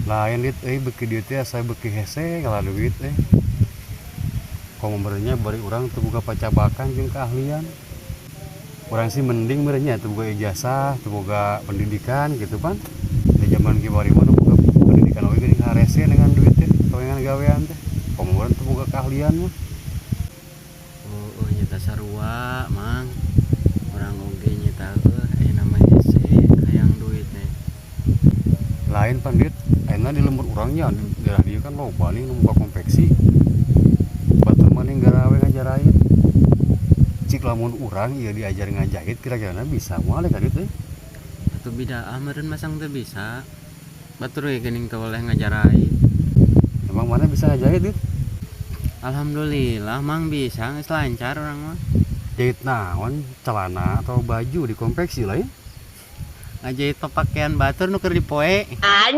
Lain, Dit euy, beuki dieu teh asa beuki hese ngala duit euy. Komo meureun nya bari urang teu boga pacabakan jeung keahlian. Urang sih mending meureun nya teu boga ijazah, teu boga pendidikan gitu pan. Di zaman kiwari mah nu boga pendidikan oge geuning harese dengan duit teh, dengan gawean teh. Komo urang teu boga keahlian mah. Oh, nya tah sarua, Mang. Urang oge nya tah heuh ayeuna mah hese hayang duit teh. Lain pan, Dit, ayeuna di lembur urang nya, di daerah dieu kan loba nih nu buka konveksi. Batur mah ning garawe ngajarait. Cik lamun urang ieu diajar ngajahit, kira-kira bisa moal ka, Dit euy? Atuh bidaah meureun masang teu bisa. Batur we geuning teu boleh ngajarait. Emang maneh bisa ngajahit, Dit? Alhamdulillah, Mang, bisa, geus lancar urang mah. Jahit naon, celana atau baju di konveksi lain? Ngajahit pakaian batur nu keur dipoe.